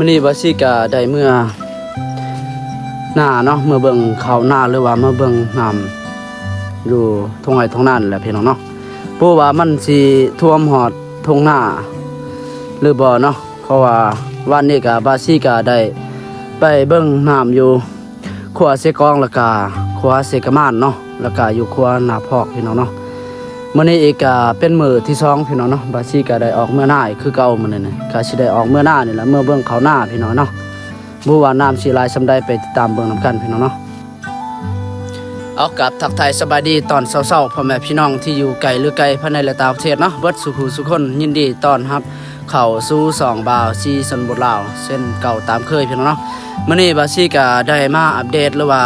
ມື້ນີ້ບ່າວສີກະໄດ້ເມືອນາເນາະ ເມືອເບິ່ງເຂົ້ານາ ຫຼືວ່າເມືອເບິ່ງນ້ຳຢູ່ທົ່ງໄຮ່ທົ່ງນານັ້ນແຫຼະພີ່ນ້ອງເນາະ. ບໍ່ຮູ້ວ່າມັນຊິຖ້ວມຮອດທົ່ງນາຫຼືບໍ່ເນາະ ເພາະວ່າວານນີ້ກະບ່າວສີກະໄດ້ໄປເບິ່ງນ້ຳຢູ່ ຂົວເຊກອງ ແລ້ວກະຂົວເຊກະມານເນາະ ແລ້ວກະຢູ່ຂົວນາພອກພີ່ນ້ອງເນາະ. ມື້ນີ້ອີກກະເປັນມື້ທີສອງພີ່ນ້ອງເນາະ ບ່າວສີກະໄດ້ອອກເມືອນາອີກຄືເກົ່າ. ມື້ນີ້ນະກະຊິໄດ້ອອກເມືອນານີ້ແຫຼະ ເມືອເບິ່ງເຂົ້ານາພີ່ນ້ອງເນາະ. ບໍ່ຮູ້ວ່ານ້ຳຊິຫຼາຍສ່ຳໃດ ໄປຕິດຕາມເບິ່ງນຳກັນພີ່ນ້ອງເນາະ. ເອົາ ກາບທັກທາຍສະບາຍດີຕອນເຊົ້າໆ ພໍ່ແມ່ພີ່ນ້ອງທີ່ຢູ່ໄກຫຼືໃກ້ ພາຍໃນ ແລະຕ່າງປະເທດເນາະ ເບິດສູ່ຜູ້ສູ່ຄົນ. ຍິນດີຕ້ອນຮັບ ເຂົ້າສູ່ຊ່ອງບ່າວສີຊົນບົດລາວເຊັ່ນເກົ່າຕາມເຄີຍພີ່ນ້ອງເນາະ. ມື້ນີ້ບ່າວສີກະໄດ້ມາອັບເດດ ຫຼືວ່າ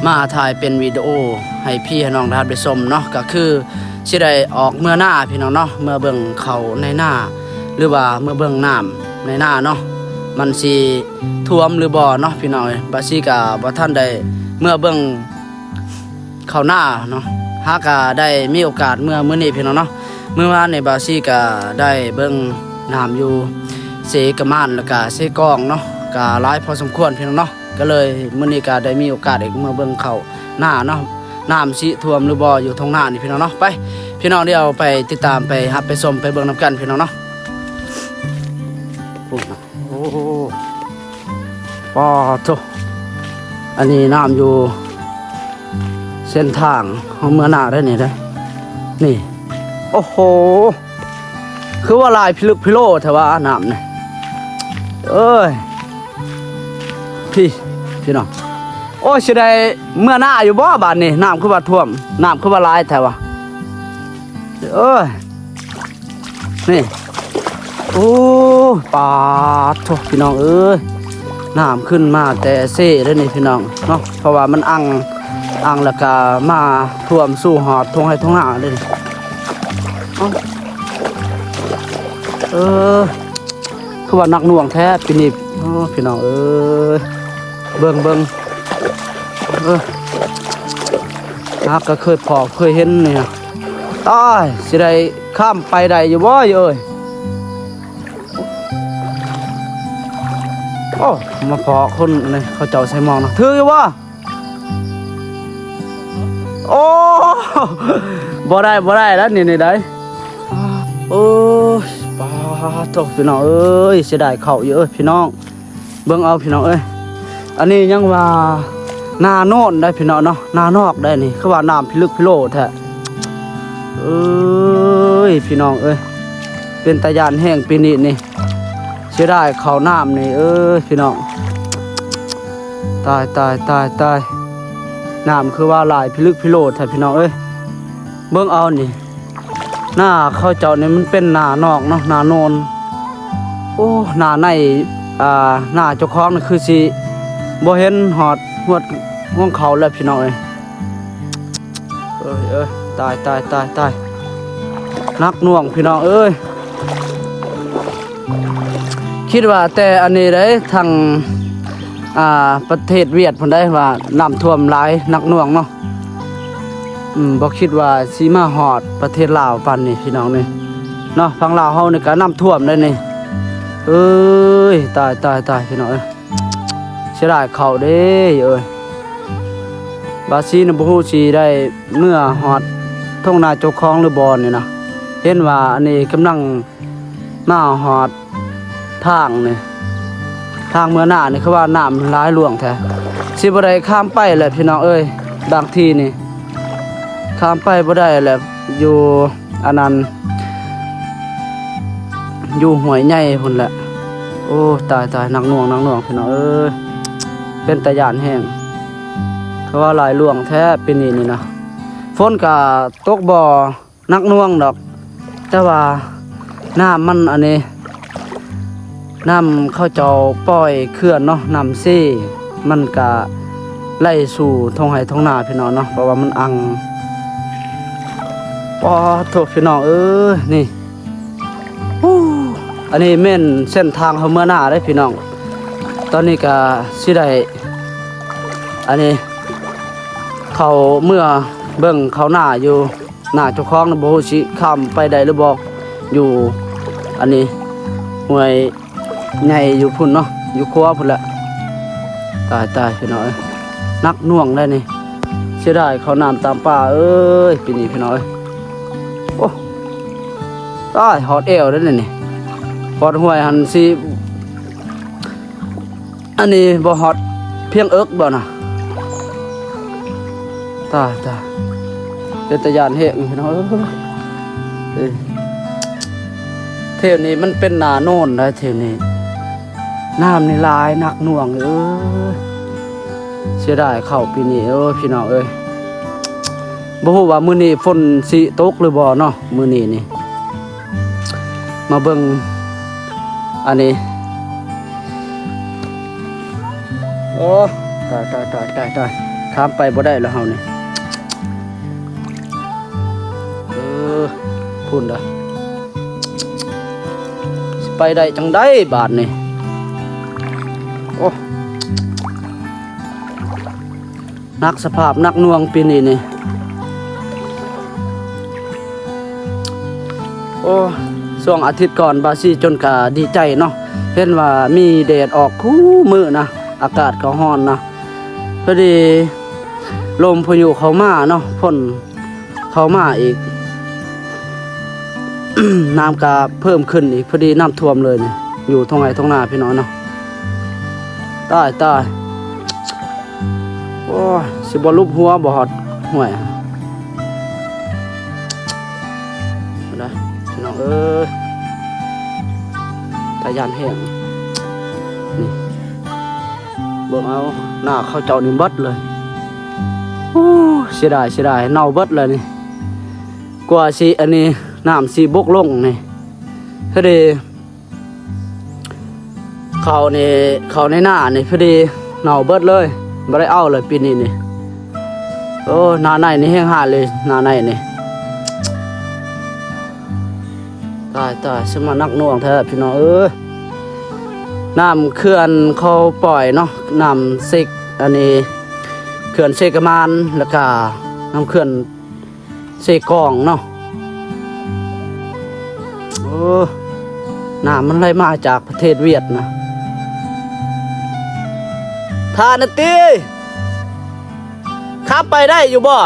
ມາຖ່າຍເປັນວິດີໂອໃຫ້ພີ່ໃຫ້ນ້ອງໄດ້ຮັບໄດ້ຊົມເນາະ ກະຄືຊິໄດ້ອອກເມືອນາພີ່ນ້ອງເນາະ ເມືອເບິ່ງເຂົ້າໃນນາ ຫຼືວ່າເມືອເບິ່ງນ້ຳໃນນາເນາະ ມັນຊິຖ້ວມຫຼືບໍ່ເນາະພີ່ນ້ອງເອີຍ. ບ່າວສີກະບໍ່ທັນໄດ້ເມືອເບິ່ງ ເຂົ້ານາເນາະ ຫາກະໄດ້ມີໂອກາດເມືອມື້ນີ້ພີ່ນ້ອງເນາະ. ມື້ວານນີ້ບ່າວສີກະໄດ້ເບິ່ງນ້ຳຢູ່ເຊກະມານ ແລ້ວກະເຊກອງເນາະ ກະຫຼາຍພໍສົມຄວນພີ່ນ້ອງເນາະ. ກະເລີຍມື້ນີ້ກະໄດ້ມີໂອກາດອີກເມືອເບິ່ງເຂົ້ານາເນາະ ນ້ຳຊິຖ້ວມຫຼືບໍ່ຢູ່ທົ່ງນານີ້ພີ່ນ້ອງເນາະ. ໄປພີ່ນ້ອງ ດຽວໄປຕິດຕາມ ໄປຮັບໄປຊົມ ໄປເບິ່ງນຳກັນພີ່ນ້ອງເນາະ. ໂອ້ ປາໂທ້ ອັນນີ້ນ້ຳຢູ່ເສັ້ນທາງເຮົາເມືອນາໄດ໋ນີ້ເດ້. ນີ້ ໂອ້ໂຫ ຄືວ່າຫຼາຍພິລຶກພິໂລແທ້ວ່ານ້ຳນີ້ ເອີຍ. ພີ່ ພີ່ນ້ອງ ໂອ້ຍ ຊິໄດ້ເມືອນາຢູ່ບໍ່ບາດນີ້? ນ້ຳຄືວ່າຖ້ວມ ນ້ຳຄືວ່າຫຼາຍແທ້ວ່າ ເອີຍ. ນີ້ ໂອ້ ປາໂທ້ ພີ່ນ້ອງເອີຍ ນ້ຳຂຶ້ນມາແຕ່ເຊເດ້ນີ້ພີ່ນ້ອງເນາະ ເພາະວ່າມັນອັ່ງ ອັ່ງແລ້ວກະມາຖ້ວມສູ່ຮອດທົ່ງໄຮ່ທົ່ງນາເດ້ນີ້. ເອົ້າ ເອີ ຄືວ່າໜັກໜ່ວງແທ້ປີນີ້. ໂອ້ ພີ່ນ້ອງເອີຍ ເບິ່ງ ເບິ່ງ ເອີ ຫາກະເຄີຍພໍ້ເຄີຍເຫັນນີ້. ຕາຍ ຊິໄດ້ຂ້າມໄປໄດ້ຢູ່ບໍ່ເອີຍ? ໂອ້ ມາພໍ້ຄົນນີ້ ເຂົາເຈົ້າໃສ່ໝອກນະ ຖືກຢູ່ບໍ່? ໂອ້ ບໍ່ໄດ້ ບໍ່ໄດ້ແລ້ວນີ້ ນີ້ໄດ້. ໂອ້ຍ ປາໂທ້ ພີ່ນ້ອງເອີຍ ເສຍດາຍເຂົ້າຢູ່ເອີຍ ພີ່ນ້ອງ. ເບິ່ງເອົາພີ່ນ້ອງເອີຍ ອັນນີ້ຍັງວ່ານາໂນນໄດ໋ພີ່ນ້ອງເນາະ ນານອກໄດ໋ນີ້ ຄືວ່ານ້ຳພິລຶກພິໂລແທ້. ເອີຍ ພີ່ນ້ອງເອີຍ ເປັນຕາຢ້ານແຮງປີນີ້ນີ້ ເສຍດາຍເຂົ້ານ້ຳນີ້ ເອີຍ ພີ່ນ້ອງ. ຕາຍ ຕາຍ ຕາຍ ຕາຍ ນ້ຳຄືວ່າຫຼາຍພິລຶກພິໂລແທ້ ພີ່ນ້ອງເອີຍ. ເບິ່ງເອົານີ້ ນາເຂົາເຈົ້ານີ້ມັນເປັນນານອກເນາະ ນາໂນນ. ໂອ້ ນາໃນ ອ່າ ນາເຈົ້າຂອງນີ້ຄືຊິບໍ່ເຫັນຮອດຮວດຮວງເຂົາແລ້ວ ພີ່ນ້ອງເອີຍ. ເອີຍ ເອີຍ ຕາຍ ຕາຍ ຕາຍ ຕາຍ ໜັກໜ່ວງ ພີ່ນ້ອງເອີຍ. ຄິດວ່າແຕ່ອັນນີ້ໄດ໋ ທາງ ອ່າ ປະເທດຫວຽດພຸ້ນໄດ໋ ວ່ານ້ຳຖ້ວມຫຼາຍໜັກໜ່ວງເນາະ. ອືມ ບໍ່ຄິດວ່າຊິມາຮອດປະເທດລາວປານນີ້ ພີ່ນ້ອງເອີຍເນາະ. ຝັ່ງລາວເຮົານີ້ກະນ້ຳຖ້ວມໄດ໋ນີ້. ເອີຍ ຕາຍ ຕາຍ ຕາຍ ພີ່ນ້ອງເອີຍ ເສຍດາຍເຂົ້າເດ້ເອີຍ. ບາດນີ້ນະ ບໍ່ຮູ້ຊິໄດ້ເມືອຮອດທົ່ງນາເຈົ້າຂອງຫຼືບໍ່ນີ້ນະ. ເຫັນວ່າອັນນີ້ກຳລັງ ມາຮອດທາງນີ້ ທາງເມືອນານີ້ ຄືວ່ານ້ຳຫຼາຍຫຼວງແທ້ ຊິບໍ່ໄດ້ຂ້າມໄປແຫຼະ ພີ່ນ້ອງເອີຍ. ບາງທີນີ້ຂ້າມໄປບໍ່ໄດ້ແຫຼະ ຢູ່ອັນນັ້ນ ຢູ່ຫ້ວຍໃຫຍ່ພຸ້ນແຫຼະ. ໂອ້ ຕາຍ ຕາຍ ໜັກໜ່ວງ ໜັກໜ່ວງ ພີ່ນ້ອງເອີຍ ເປັນຕາຢ້ານແຮງ ຄືວ່າຫຼາຍຫຼວງແທ້ປີນີ້ນີ້ນະ. ຝົນກະຕົກບໍ່ ໜັກໜ່ວງດອກ ແຕ່ວ່ານ້ຳມັນອັນນີ້ ນ້ຳເຂົາເຈົ້າປ່ອຍເຂື່ອນເນາະ ນ້ຳເຊ ມັນກະໄຫຼສູ່ທົ່ງໄຮ່ທົ່ງນາ ພີ່ນ້ອງເນາະ ເພາະວ່າມັນອັ່ງ. ປາໂທ້ ພີ່ນ້ອງເອີຍ ນີ້ ໂອ້ ອັນນີ້ແມ່ນເສັ້ນທາງເຮົາເມືອນາເດ້ ພີ່ນ້ອງ. ຕອນນີ້ກະຊິໄດ້ ອັນນີ້ ເຂົ້າເມືອເບິ່ງເຂົ້ານາຢູ່ ນາເຈົ້າຂອງນະ ບໍ່ຮູ້ຊິຂ້າມໄປໄດ້ຫຼືບໍ່ ຢູ່ອັນນີ້ ຫ້ວຍ ໃຫຍ່ຢູ່ພຸ້ນເນາະ ຢູ່ຂົວພຸ້ນແຫຼະ. ຕາຍໆ ພີ່ນ້ອງເອີຍ ໜັກໜ່ວງໄດ໋ນີ້. ເສຍດາຍເຂົ້ານ້ຳຕາມປ່າເອີຍ ປີນີ້ພີ່ນ້ອງເອີຍ. ໂອ້ ຕາຍ ຮອດແອວໄດ໋ນີ້. ຮອດຫ້ວຍຫັ້ນຊິ ອັນນີ້ບໍ່ຮອດພຽງເອິກບໍ່ນະ? ຕາຍ ຕາຍ ເປັນຕາຢ້ານແຮງພີ່ນ້ອງເອີຍ. ເອີ ແຖວນີ້ມັນເປັນໜ້າໂນນໄດ໋ ແຖວນີ້ ນ້ຳນີ້ຫຼາຍໜັກໜ່ວງເອີຍ. ເສຍດາຍເຂົ້າປີນີ້ເອີຍ ພີ່ນ້ອງເອີຍ. ບໍ່ຮູ້ວ່າມື້ນີ້ຝົນຊິຕົກຫຼືບໍ່ເນາະ ມື້ນີ້ນີ້. ມາເບິ່ງອັນນີ້. ໂອ້ ຕາຍ ຕາຍ ຕາຍ ຕາຍ ຕາຍ ຂ້າມໄປບໍ່ໄດ້ແລ້ວເຮົານີ້. ເອີ ພຸ້ນເດີ ຊິໄປໄດ້ຈັ່ງໃດບາດນີ້. ໂອ້ ໜັກສະພາບໜັກໜ່ວງປີນີ້ນີ້. ໂອ້ ຊ່ວງອາທິດກ່ອນບາຊີຈົນກະດີໃຈເນາະ ເຫັນວ່າມີແດດອອກຄູ່ມື້ນະ ອາກາດກໍຮ້ອນນະ. ພໍດີລົມພາຍຸເຂົ້າມາເນາະ ຝົນເຂົ້າມາອີກ ນ້ຳກະເພີ່ມຂຶ້ນອີກ ພໍດີນ້ຳຖ້ວມເລີຍນີ້ ຢູ່ທົ່ງໄຮ່ທົ່ງນາພີ່ນ້ອງເນາະ. ຕາຍ ຕາຍ ໂອ້ຍ ຊິບໍ່ຫຼຸບຫົວບໍ່ຮອດຫ້ວຍ. ເບິ່ງເດີພີ່ນ້ອງເອີຍ ຕາຢ້ານແຮງນີ້. ເບິ່ງເອົາ ນາເຂົາເຈົ້ານີ້ເບິດເລີຍ. ໂອ້ ເສຍດາຍ ເສຍດາຍ ເນົ່າເບິດແລ້ວນີ້. ກວ່າຊິອັນນີ້ ນ້ຳຊິບົກລົງນີ້ ພໍດີ ເຂົ້ານີ້ ເຂົ້າໃນນານີ້ພໍດີເນົ່າເບິດເລີຍ ບໍ່ໄດ້ເອົາເລີຍປີນີ້ນີ້. ໂອ້ ໜ້າໃນນີ້ແຮງຮ້າຍເລີຍ ໜ້າໃນນີ້. ຕາຍ ຕາຍ ຊິມາໜັກໜ່ວງແທ້ພີ່ນ້ອງເອີຍ. ນ້ຳເຂື່ອນເຂົາປ່ອຍເນາະ ນ້ຳເຊກ ອັນນີ້ ເຂື່ອນເຊກະມານ ແລ້ວກະນ້ຳເຂື່ອນ ເຊກອງເນາະ. ໂອ້ ນ້ຳມັນໄຫຼມາຈາກປະເທດຫວຽດນາ. ທ່ານນະຕິ ຂ້າມໄປໄດ້ຢູ່ບໍ່?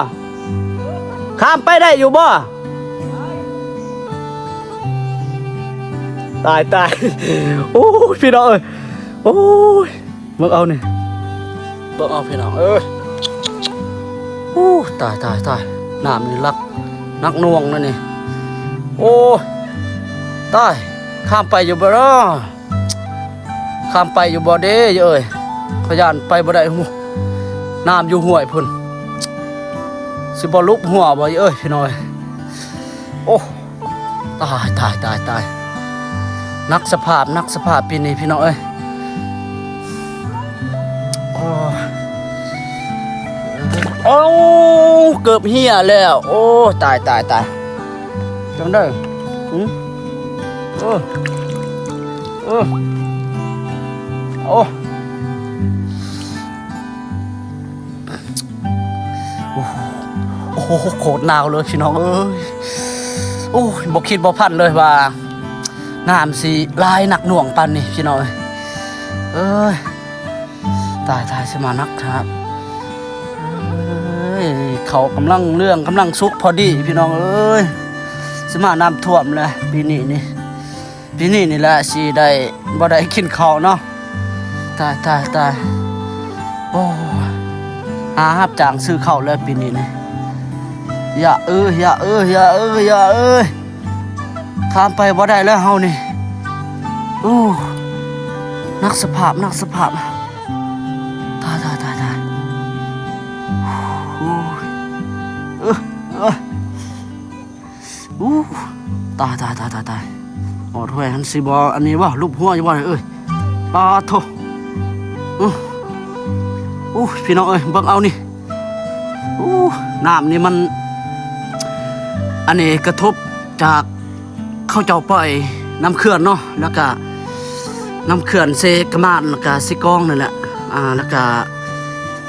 ຂ້າມໄປໄດ້ຢູ່ບໍ່? ຕາຍ ຕາຍ ໂອ້ຍ ພີ່ນ້ອງເອີຍ ໂອ້ຍ. ເບິ່ງເອົານີ້ ເບິ່ງເອົາພີ່ນ້ອງເອີຍ. ໂອ້ ຕາຍ ຕາຍ ຕາຍ ນ້ຳນີ້ຫຼັກ ໜັກໜ່ວງນະນີ້. ໂອ້ ຕາຍ ຂ້າມໄປຢູ່ບໍ່ເນາະ? ຂ້າມໄປຢູ່ບໍ່ເດ້ເອີຍ? ຂ້ອຍຢ້ານໄປບໍ່ໄດ້. ໂອ້ ນ້ຳຢູ່ຫ້ວຍພຸ້ນ ຊິບໍ່ຫຼຸບຫົວບໍ່ເອີຍ ພີ່ນ້ອງເອີຍ? ໂອ້ ຕາຍ ຕາຍ ຕາຍ ຕາຍ ໜັກສະພາບ ໜັກສະພາບປີນີ້ພີ່ນ້ອງເອີຍ. ໂອ້ ໂອ້ ເກີບເຫ່ຍແລ້ວ. ໂອ້ ຕາຍ ຕາຍ ຕາຍ ຈັ່ງໃດ? ຫື? ເອີ ເອີ ໂອ້. ໂອ້ໂຫ ໂອ້ໂຫ ໂຄດໜາວເລີຍພີ່ນ້ອງເອີຍ. ໂອ້ຍ ບໍ່ຄິດບໍ່ຝັນເລີຍວ່າ ນ້ຳຊິຫຼາຍໜັກໜ່ວງປານນີ້ພີ່ນ້ອງເອີຍ. ເອີຍ ຕາຍ ຕາຍ ຊິມາໜັກຄັກ. ເອີຍ ເຂົ້າກຳລັງເຫຼືອງ ກຳລັງສຸກພໍດີພີ່ນ້ອງເອີຍ. ຊິມານ້ຳຖ້ວມແຫຼະປີນີ້ນີ້. ປີນີ້ນີ້ແຫຼະຊິໄດ້ ບໍ່ໄດ້ກິນເຂົ້າເນາະ. ຕາຍ ຕາຍ ຕາຍ ໂອ້ ຫາຮັບຈ້າງຊື້ເຂົ້າແລ້ວປີນີ້ນີ້. ຢ່າເອີຍ ຢ່າເອີຍ ຢ່າເອີຍ ຢ່າເອີຍ ຂ້າມໄປບໍ່ໄດ້ແລ້ວເຮົານີ້. ໂອ້ ໜັກສະພາບ ໜັກສະພາບ. ຕາຍ ຕາຍ ຕາຍ ຕາຍ ໂອ້ຍ ເອີ ເອີ. ອູ້ ຕາຍ ຕາຍ ຕາຍ ຕາຍ ຕາຍ ຮອດຫ້ວຍຫັ້ນຊິບໍ່ອັນນີ້ບໍ່ ຫຼຸບຫົວຢູ່ບໍ່ເອີຍ? ປາໂທ້ ອື ອູ້ ພີ່ນ້ອງເອີຍ ເບິ່ງເອົານີ້ ອູ້ ນ້ຳນີ້ມັນ ອັນນີ້ກະທົບຈາກເຂົາເຈົ້າປ່ອຍນ້ຳເຂື່ອນເນາະ ແລ້ວກະນ້ຳເຂື່ອນເຊກະມານ ແລ້ວກະເຊກອງນັ້ນແຫຼະ ອ່າ ແລ້ວກະ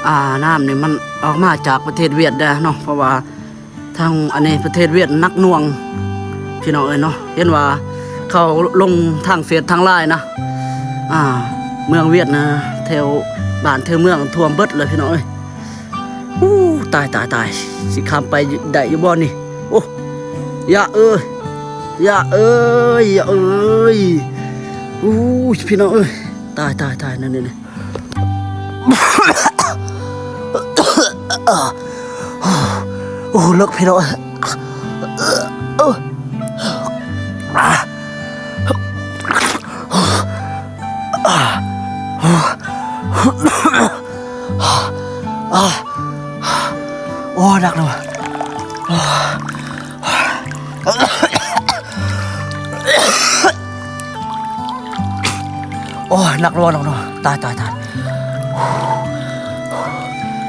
ອ່າ ນ້ຳນີ້ມັນອອກມາຈາກປະເທດຫວຽດເດ້ເນາະ ເພາະວ່າ ທາງອັນນີ້ປະເທດຫວຽດໜັກໜ່ວງ ພີ່ນ້ອງເອີຍເນາະ ເຫັນວ່າເຂົາລົງທາງເຟສທາງລາຍນະ ອ່າ ເມືອງວຽດນະ ແຖວບ້ານແຖວເມືອງຖ້ວມເບິດເລີຍພີ່ນ້ອງເອີຍ. ໂອ້ ຕາຍ ຕາຍ ຕາຍ ຊິຂ້າມໄປໄດ້ຢູ່ບໍ່ນີ້? ໂອ້ ຢ່າເອີຍ ຢ່າເອີຍ ຢ່າເອີຍ. ໂອ້ຍ ພີ່ນ້ອງເອີຍ ຕາຍ ຕາຍ ຕາຍ ນັ້ນ ນັ້ນ ນັ້ນ. ໂອ້ ເລິກພີ່ນ້ອງເອີຍ. ໂອ້ ໜັກເນາະ. ໂອ້ຍ ໜັກເນາະ ໜັກເນາະ. ຕາຍ ຕາຍ ຕາຍ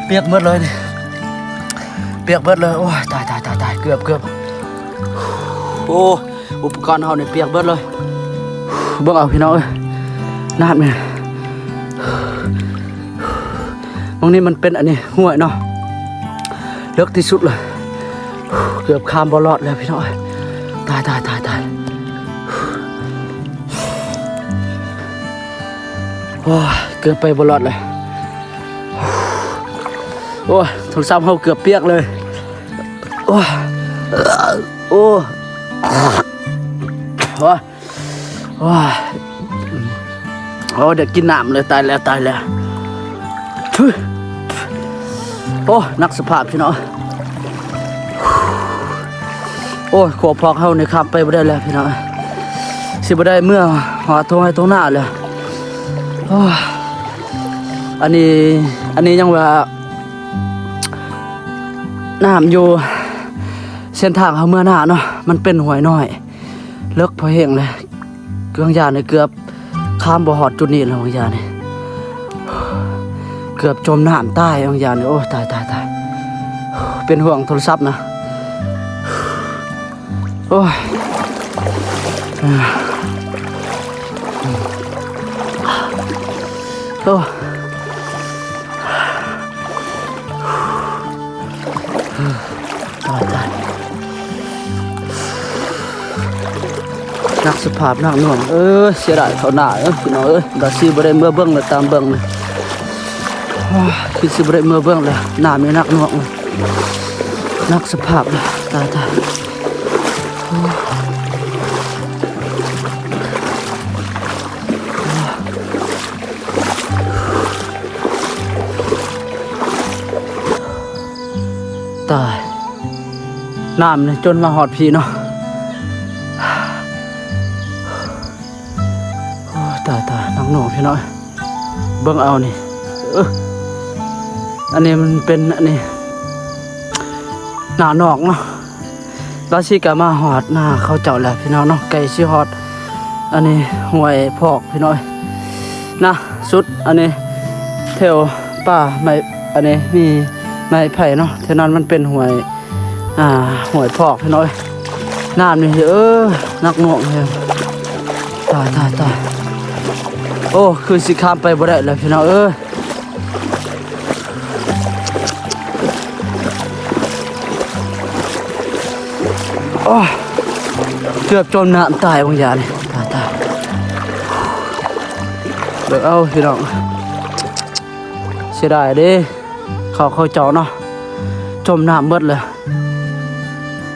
ປຽກເບິດເລີຍນີ້ ປຽກເບິດເລີຍ. ໂອ້ຍ ຕາຍ ຕາຍ ຕາຍ ຕາຍ ເກືອບ ເກືອບ. ໂອ້ ອຸປະກອນເຮົານີ້ປຽກເບິດເລີຍ. ເບິ່ງເອົາພີ່ນ້ອງເອີຍ ນ້ຳນີ້ ໝ່ອງນີ້ມັນເປັນອັນນີ້ ຫ້ວຍເນາະ ເລິກທີ່ສຸດເລີຍ. ເກືອບຂ້າມບໍ່ລອດແລ້ວພີ່ນ້ອງເອີຍ. ຕາຍ ຕາຍ ຕາຍ ຕາຍ. ໂອ້ຍ ເກືອບໄປບໍ່ລອດເລີຍ. ໂອ້ຍ ໂທລະສັບເຮົາເກືອບປຽກເລີຍ. ໂອ້ຍ ໂອ້ຍ ໂອ້ຍ ໂອ້ຍ ໂອ້ຍ ໄດ້ກິນນ້ຳເລີຍ. ຕາຍແລ້ວ ຕາຍແລ້ວ. ໂອ້ຍ ໜັກສະພາບພີ່ນ້ອງ. ໂອ້ຍ ຂົວພອກເຮົານີ້ຂ້າມໄປບໍ່ໄດ້ແລ້ວພີ່ນ້ອງ ຊິບໍ່ໄດ້ເມືອຮອດທົ່ງໄຮ່ທົ່ງນາແລ້ວ. ໂອ້ຍ ອັນນີ້ ອັນນີ້ຍັງວ່າ ນ້ຳຢູ່ເສັ້ນທາງເຮົາເມືອນາເນາະ ມັນເປັນຫ້ວຍນ້ອຍ ເລິກພໍແຮງເລີຍ. ບາງຢ່າງນີ້ເກືອບຂ້າມບໍ່ຮອດຈຸດນີ້ແລ້ວ ບາງຢ່າງນີ້ ເກືອບຈົມນ້ຳຕາຍ ບາງຢ່າງນີ້. ໂອ້ ຕາຍ ຕາຍ ຕາຍ ເປັນຫ່ວງໂທລະສັບນະ. ໂອ້ຍ ໂອ້ ຕາຍ ຕາຍ ໜັກສະພາບ ໜັກໜ່ວງ. ເອີ ເສຍດາຍເຂົ້າໜ້າເອີຍ ພີ່ນ້ອງເອີຍ. ດາຊີບໍ່ໄດ້ເມືອເບິ່ງແລ້ວ ຕາມເບິ່ງນີ້ ໂອ້ຍ ຄືຊິບໍ່ໄດ້ເມືອເບິ່ງແລ້ວ ໜ້າມີໜັກໜ່ວງ ໜັກສະພາບແລ້ວ. ຕາຍ ຕາຍ. ຕາຍ ນ້ຳນີ້ຈົນມາຮອດພີ້ເນາະ. ໂອ້ ຕາຍ ຕາຍ ໜັກໜ່ວງພີ່ນ້ອງ. ເບິ່ງເອົານີ້ ເອີ ອັນນີ້ມັນເປັນ ອັນນີ້ ໜ້ານອກເນາະ. ລາວຊິກະມາຮອດນາເຂົາເຈົ້າແລ້ວພີ່ນ້ອງເນາະ ໃກ້ຊິຮອດ ອັນນີ້ ຫ້ວຍພອກພີ່ນ້ອງເອີຍ ນະ ສຸດ ອັນນີ້ ແຖວປ່າໄມ້ ອັນນີ້ ມີໄມ້ໄຜ່ເນາະ ແຖວນັ້ນມັນເປັນຫ້ວຍ ອ່າ ຫ້ວຍພອກພີ່ນ້ອງເອີຍ. ນ້ຳນີ້ ເອີ ໜັກໜ່ວງແຮງ ຕາຍ ຕາຍ ຕາຍ. ໂອ້ ຄືຊິຂ້າມໄປບໍ່ໄດ້ແລ້ວພີ່ນ້ອງເອີຍ. ໂອ້ ເກືອບຈົມນ້ຳຕາຍບາງຢ່າງນີ້ ຕາຍ ຕາຍ. ເບິ່ງເອົາພີ່ນ້ອງ ເສຍດາຍເດ້ ເຂົາເຂົາເຈົ້າເນາະ ຈົມນ້ຳເບິດເລີຍ.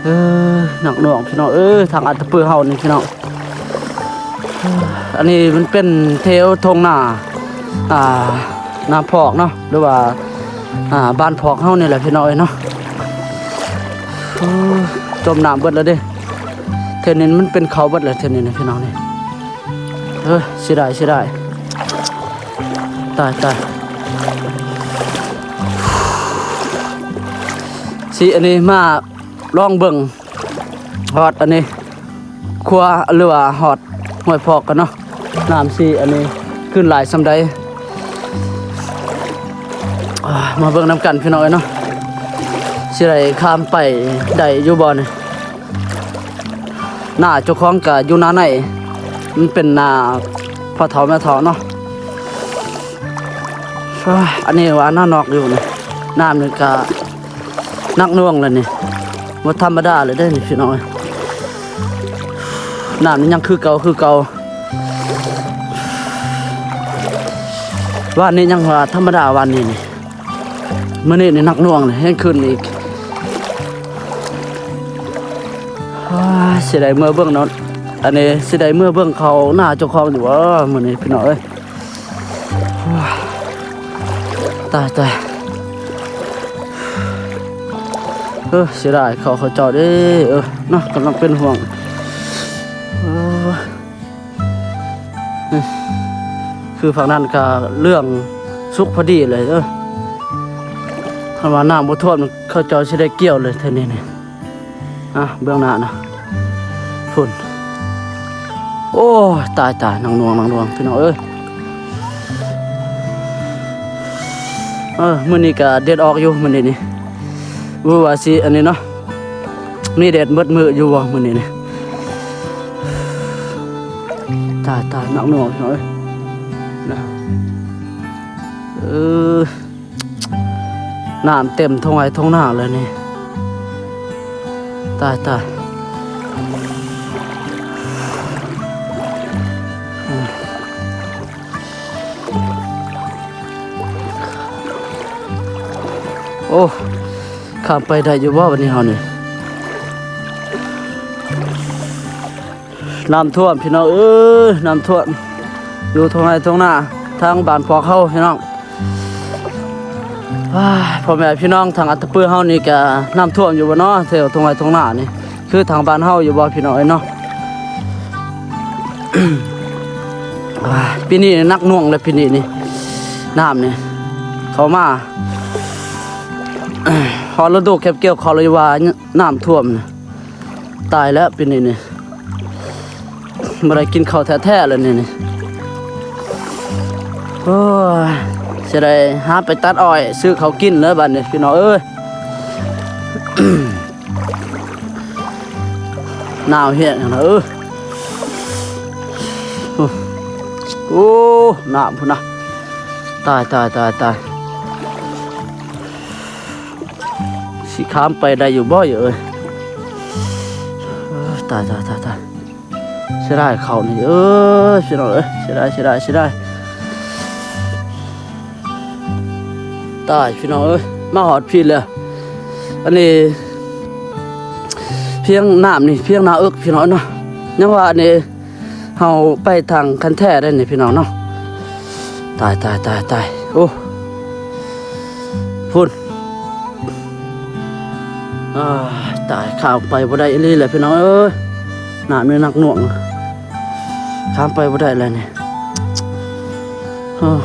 ເອີ ໜັກໜ່ວງພີ່ນ້ອງເອີຍ ທາງອັດຕະປືເຮົານີ້ພີ່ນ້ອງ. ອັນນີ້ມັນເປັນແຖວທົ່ງນາ ອ່າ ນາພອກເນາະ ຫຼືວ່າ ອ່າ ບ້ານພອກເຮົານີ້ແຫຼະພີ່ນ້ອງເອີຍເນາະ. ໂອ້ ຈົມນ້ຳເບິດແລ້ວເດ້ ແຖວນີ້ມັນເປັນເຂົາເບິດແລ້ວ ແຖວນີ້ນະພີ່ນ້ອງນີ້. ເອີ ເສຍດາຍ ເສຍດາຍ ຕາຍ ຕາຍ. ຊິ ອັນນີ້ມາລອງເບິ່ງ ຮອດອັນນີ້ ຂົວ ຫຼືວ່າຮອດຫ້ວຍພອກກັນເນາະ ນ້ຳຊິອັນນີ້ຂຶ້ນຫຼາຍສ່ຳໃດ. ອ່າ ມາເບິ່ງນຳກັນພີ່ນ້ອງເອີຍເນາະ ຊິໄດ້ຂ້າມໄປໄດ້ຢູ່ບໍ່ນີ້. ນາເຈົ້າຂອງກະຢູ່ນາໃນ ມັນເປັນນາພໍ່ເຖົ້າແມ່ເຖົ້າເນາະ. ອັນນີ້ວ່ານານອກຢູ່ນີ້ ນ້ຳນີ້ກະ ໜັກໜ່ວງແລ້ວນີ້ ບໍ່ທຳມະດາເລີຍເດ້ນີ້ພີ່ນ້ອງເອີຍ. ນ້ຳນີ້ຍັງຄືເກົ່າ ຄືເກົ່າ. ວານນີ້ຍັງວ່າທຳມະດາ ວານນີ້ນີ້ ມື້ນີ້ນີ້ໜັກໜ່ວງແຮງຂຶ້ນອີກ. ອ້າ ຊິໄດ້ເມືອເບິ່ງເນາະ ອັນນີ້ຊິໄດ້ເມືອເບິ່ງເຂົ້ານາເຈົ້າຂອງຢູ່ບໍ່ມື້ນີ້ ພີ່ນ້ອງເອີຍ. ຕາຍ ຕາຍ ເອີ ເສຍດາຍເຂົ້າເຂົາເຈົ້າເດ້ ເອີ ເນາະ ກຳລັງເປັນຫ່ວງ ເອີ ຄືຝັ່ງນັ້ນກະເລື່ອງສຸກພໍດີເລີຍ ເອີ ຄັນວ່ານ້ຳບໍ່ຖ້ວມ ເຂົາເຈົ້າຊິໄດ້ກ່ຽວເລີຍເທື່ອນີ້ນີ້. ອ່ະ ເບື້ອງໜ້ານະ ພຸ້ນ ໂອ້ຍ ຕາຍ ຕາຍ ໜັກໜ່ວງ ໜັກໜ່ວງ ພີ່ນ້ອງເອີຍ. ເອີ ມື້ນີ້ກະແດດອອກຢູ່ ມື້ນີ້ນີ້ ບໍ່ວ່າຊິອັນນີ້ເນາະ ມີແດດໝົດມື້ຢູ່ບໍ່ມື້ນີ້ນີ້? ຕາຍ ຕາຍ ໜັກໜ່ວງ ພີ່ນ້ອງເອີຍ ນະ ເອີ. ນ້ຳເຕັມທົ່ງໄຮ່ທົ່ງນາເລີຍນີ້ ຕາຍ ຕາຍ. ໂອ້ ຂ້າມໄປໄດ້ຢູ່ບໍ່ບັດນີ້ເຮົານີ້? ນ້ຳຖ້ວມພີ່ນ້ອງເອີຍ ນ້ຳຖ້ວມຢູ່ທົ່ງໄຮ່ທົ່ງນາທາງບ້ານພວກເຮົາພີ່ນ້ອງ. ວ້າຍ ພໍ່ແມ່ພີ່ນ້ອງທາງອັດຕະປືເຮົານີ້ກະນ້ຳຖ້ວມຢູ່ບໍ່ເນາະ ແຖວທົ່ງໄຮ່ທົ່ງນານີ້ ຄືທາງບ້ານເຮົາຢູ່ບໍ່ພີ່ນ້ອງເອີຍເນາະ? ວ້າຍ ປີນີ້ໜັກໜ່ວງເລີຍ ປີນີ້ນີ້ ນ້ຳນີ້ເຂົ້າມາ ຮອດລະດູເກັບກ່ຽວເຂົ້າເລີຍວ່າ ນ້ຳຖ້ວມ ຕາຍແລ້ວປີນີ້ນີ້ ບໍ່ໄດ້ກິນເຂົ້າແທ້ໆແລ້ວນີ້ນີ້. ໂອ້ຍ ຊິໄດ້ຫາໄປຕັດອ້ອຍຊື້ເຂົ້າກິນແລ້ວບັດນີ້ພີ່ນ້ອງເອີຍ. ໜາວແຮງນະ ເອີ ໂອ້ ນ້ຳພຸ້ນນະ ຕາຍ ຕາຍ ຕາຍ ຕາຍ. ຊິຂ້າມໄປໄດ້ຢູ່ບໍ່ເອີຍ? ເອີ ຕາຍ ຕາຍ ຕາຍ ຕາຍ ເສຍດາຍເຂົ້ານີ້ເອີຍ ພີ່ນ້ອງເອີຍ ເສຍດາຍ ເສຍດາຍ ເສຍດາຍ ຕາຍ ພີ່ນ້ອງເອີຍ ມາຮອດພີ້ແລ້ວ. ອັນນີ້ພຽງນ້ຳນີ້ພຽງໜ້າເອິກ ພີ່ນ້ອງເນາະ ຍັງວ່າອັນນີ້ ເຮົາໄປທາງຄັນແທ້ໄດ໋ນີ້ພີ່ນ້ອງເນາະ. ຕາຍ ຕາຍ ຕາຍ ຕາຍ ໂອ້ ພຸ້ນ ອາ ຕາຍ ຂ້າມໄປບໍ່ໄດ້ອີ່ຫຼີແຫຼະພີ່ນ້ອງເອີຍ. ນ້ຳນີ້ໜັກໜ່ວງ ຂ້າມໄປບໍ່ໄດ້ແລ້ວນີ້.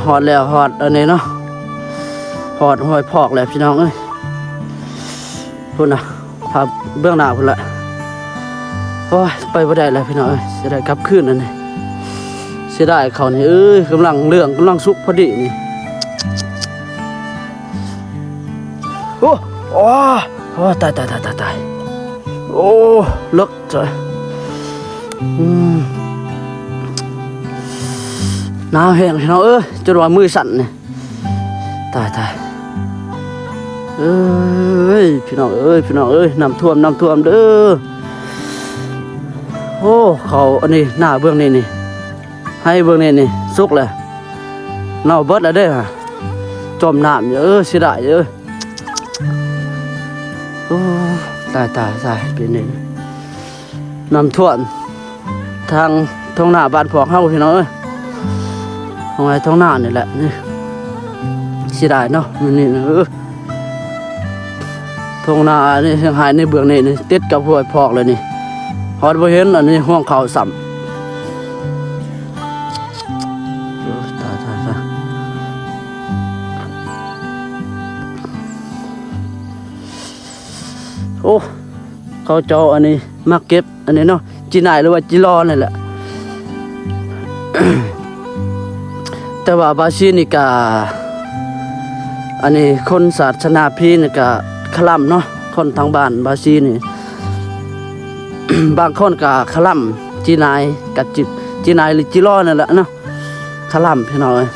ຮອດແລ້ວ ຮອດອັນນີ້ເນາະ ຮອດຫ້ວຍພອກແລ້ວພີ່ນ້ອງເອີຍ ພຸ້ນນະ. ພາບເບື້ອງໜ້າພຸ້ນລະ. ໂອ້ຍ ໄປບໍ່ໄດ້ແລ້ວພີ່ນ້ອງເອີຍ ຊິໄດ້ກັບຄືນອັນນີ້. ເສຍດາຍເຂົ້ານີ້ເອີຍ ກຳລັງເຫຼືອງ ກຳລັງສຸກພໍດີນີ້. ໂອ້ ໂອ້ ໂອ້ ຕາຍ ຕາຍ ຕາຍ ຕາຍ ໂອ້ ເລິກຈ້ະ ອືມ ໜາວແຮງພີ່ນ້ອງເອີຍ ຈົນວ່າມືສັ່ນນີ້. ຕາຍ ຕາຍ ເອີຍ ພີ່ນ້ອງເອີຍ ພີ່ນ້ອງເອີຍ ນ້ຳຖ້ວມ ນ້ຳຖ້ວມເດີ. ໂອ້ ເຂົ້າອັນນີ້ ໜ້າເບື້ອງນີ້ນີ້ ໄຮ່ເບື້ອງນີ້ນີ້ ສຸກແລ້ວ ເນົ່າເບິດແລ້ວເດ້ ຈົມນ້ຳຢູ່ ເອີ ເສຍດາຍເອີຍ. ໂອ້ ຕາຍ ຕາຍ ຕາຍ ປີນີ້ ນ້ຳຖ້ວມທາງທົ່ງນາບ້ານພວກເຮົາພີ່ນ້ອງເອີຍ ທົ່ງໄຮ່ທົ່ງນານີ້ແຫຼະນີ້. ເສຍດາຍເນາະ ມື້ນີ້ເອີ ທົ່ງນານີ້ ທາງໄຮ່ໃນເບື້ອງນີ້ນີ້ ຕິດກັບຫ້ວຍພອກເລີຍນີ້ ຮອດບໍ່ເຫັນອັນນີ້ຮວງເຂົ້າຊ້ຳ. ໂອ້ ຕາຍ ຕາຍ ຕາຍ ໂອ້ ເຂົາເຈົ້າອັນນີ້ມັກເກັບອັນນີ້ເນາະ ຈີ່ນາຍ ຫຼືວ່າຈີ່ລໍ່ນີ້ແຫຼະ. ແຕ່ວ່າບາຊີນີ້ກະ ອັນນີ້ຄົນສາສະໜາພີນີ້ກະຄະລຳເນາະ ຄົນທາງບ້ານບາຊີນີ້ ບາງຄົນກະຄະລຳ ຈີ່ນາຍ ກະຈີ່ ຈີ່ນາຍ ຫຼືຈີ່ລໍ່ນີ້ແຫຼະເນາະ ຄະລຳພີ່ນ້ອງເອີຍ.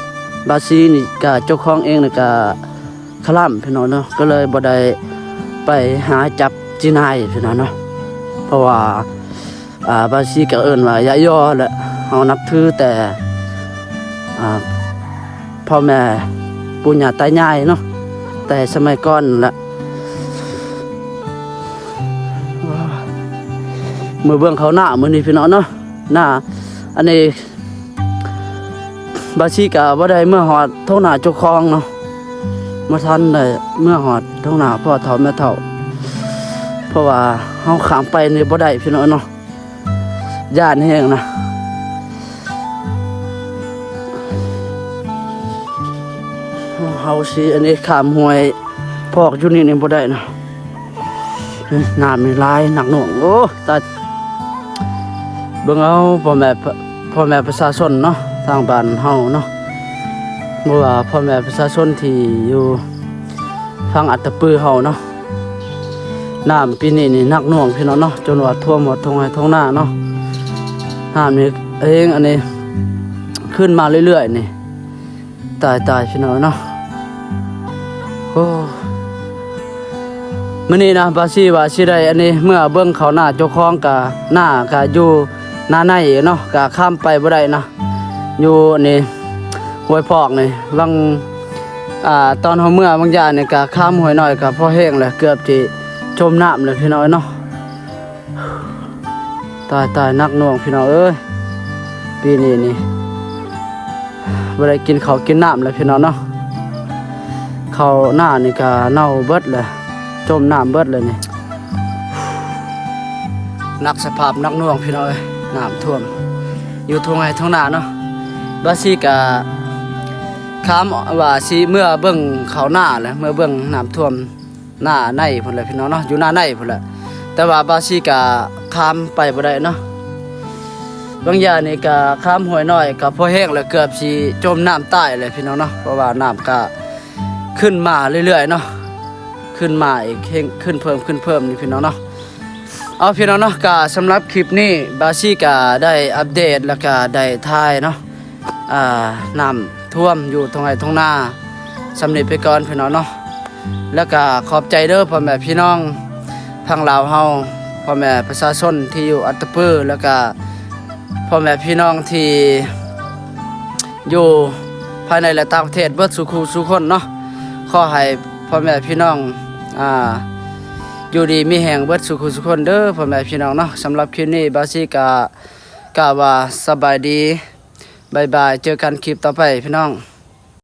ບາຊີນີ້ກະເຈົ້າຂອງເອງນີ້ກະ ຄະລຳພີ່ນ້ອງເນາະ ກໍເລີຍບໍ່ໄດ້ໄປຫາຈັບຈີ່ນາຍພີ່ນ້ອງເນາະ ເພາະວ່າ ອ່າ ບາຊີກໍເອີ້ນວ່າຢາຍໍແຫຼະ ເຮົານັບຖືແຕ່ ອ່າ ພໍ່ແມ່ປູ່ຍ່າຕາຍາຍເນາະ ແຕ່ສະໄໝກ່ອນແຫຼະ. ເມືອເບິ່ງເຂົ້ານາມື້ນີ້ພີ່ນ້ອງເນາະ ນາ ອັນນີ້ ບາຊີກະບໍ່ໄດ້ເມືອຮອດທົ່ງນາເຈົ້າຂອງເນາະ ບໍ່ທັນໄດ້ເມືອຮອດທົ່ງນາພໍ່ເຖົ້າແມ່ເຖົ້າ ເພາະວ່າເຮົາຂ້າມໄປນີ້ບໍ່ໄດ້ພີ່ນ້ອງເນາະ ຢ້ານແຮງນະ. ເຮົາຊິອັນນີ້ຂ້າມຫ້ວຍພອກຢູ່ນີ້ນີ້ບໍ່ໄດ້ນະ. ນ້ຳນີ້ຫຼາຍໜັກໜ່ວງ ໂອ້ ຕາຍ. ເບິ່ງເອົາພໍ່ແມ່ ພໍ່ແມ່ປະຊາຊົນເນາະ ທາງບ້ານເຮົາເນາະ ບໍ່ວ່າພໍ່ແມ່ປະຊາຊົນທີ່ຢູ່ຝັ່ງອັດຕະປືເຮົາເນາະ ນ້ຳປີນີ້ນີ້ໜັກໜ່ວງພີ່ນ້ອງເນາະ ຈົນວ່າຖ້ວມຮອດທົ່ງໄຮ່ທົ່ງນາເນາະ. ນ້ຳນີ້ເອງ ອັນນີ້ຂຶ້ນມາເລື້ອຍໆນີ້ ຕາຍໆ ພີ່ນ້ອງເນາະ. ໂອ້ ມື້ນີ້ນະ ບາຊີວ່າຊິໄດ້ອັນນີ້ ເມືອເບິ່ງເຂົ້ານາເຈົ້າຂອງກະ ນາກະຢູ່ນາໃນເນາະ ກະຂ້າມໄປບໍ່ໄດ້ນະ ຢູ່ອັນນີ້ຫ້ວຍພອກນີ້ ຫວ່າງ ອ່າ ຕອນເຮົາເມືອບາງຢ່າງນີ້ກະຂ້າມຫ້ວຍນ້ອຍກະພໍແຮງແຫຼະ ເກືອບຊິຈົມນ້ຳແຫຼະພີ່ນ້ອງເນາະ. ຕາຍໆ ໜັກໜ່ວງພີ່ນ້ອງເອີຍ ປີນີ້ນີ້ບໍ່ໄດ້ກິນເຂົ້າກິນນ້ຳແລ້ວພີ່ນ້ອງເນາະ ເຂົ້ານານີ້ກະເນົ່າເບິດແລ້ວ ຈົມນ້ຳເບິດແລ້ວນີ້ ໜັກສະພາບໜັກໜ່ວງພີ່ນ້ອງເອີຍ ນ້ຳຖ້ວມຢູ່ທົ່ງໄຮ່ທົ່ງນາເນາະ. ບາຊີກະຂ້າມວ່າຊິເມືອເບິ່ງເຂົ້ານາແຫຼະ ເມືອເບິ່ງນ້ຳຖ້ວມ ນາໃນພຸ້ນແຫຼະພີ່ນ້ອງເນາະ ຢູ່ນາໃນພຸ້ນແຫຼະ ແຕ່ວ່າບາຊີກະຂ້າມໄປບໍ່ໄດ້ເນາະ. ບາງຢ່າງນີ້ກະຂ້າມຫ້ວຍນ້ອຍກະພໍແຮງແລ້ວ ເກືອບຊິຈົມນ້ຳຕາຍແຫຼະພີ່ນ້ອງເນາະ ເພາະວ່ານ້ຳກະຂຶ້ນມາເລື້ອຍໆເນາະ ຂຶ້ນມາອີກ ເຮັງຂຶ້ນເພີ່ມ ຂຶ້ນເພີ່ມນີ້ພີ່ນ້ອງເນາະ. ເອົາພີ່ນ້ອງເນາະ ກະສຳລັບຄລິບນີ້ ບາຊີກະໄດ້ອັບເດດ ແລ້ວກະໄດ້ຖ່າຍເນາະ ອ່າ ນ້ຳຖ້ວມຢູ່ທົ່ງໄຮ່ທົ່ງນາ ສ່ຳນີ້ໄປກ່ອນພີ່ນ້ອງເນາະ. ແລ້ວກະຂອບໃຈເດີ ພໍ່ແມ່ພີ່ນ້ອງຝັ່ງລາວເຮົາ ພໍ່ແມ່ປະຊາຊົນທີ່ຢູ່ອັດຕະປື ແລ້ວກະພໍ່ແມ່ພີ່ນ້ອງທີ່ຢູ່ພາຍໃນ ແລະ ຕ່າງປະເທດເບິດສູ່ຄູ່ສູ່ຄົນເນາະ. ຂໍໃຫ້ພໍ່ແມ່ພີ່ນ້ອງ ອ່າ ຢູ່ດີມີແຮງເບິດສູ່ຄູ່ສູ່ຄົນເດີ ພໍ່ແມ່ພີ່ນ້ອງເນາະ. ສຳລັບຄລິບນີ້ ບາຊີກະກ່າວວ່າສະບາຍດີ ບາຍບາຍ ເຈີກັນຄລິບຕໍ່ໄປພີ່ນ້ອງ.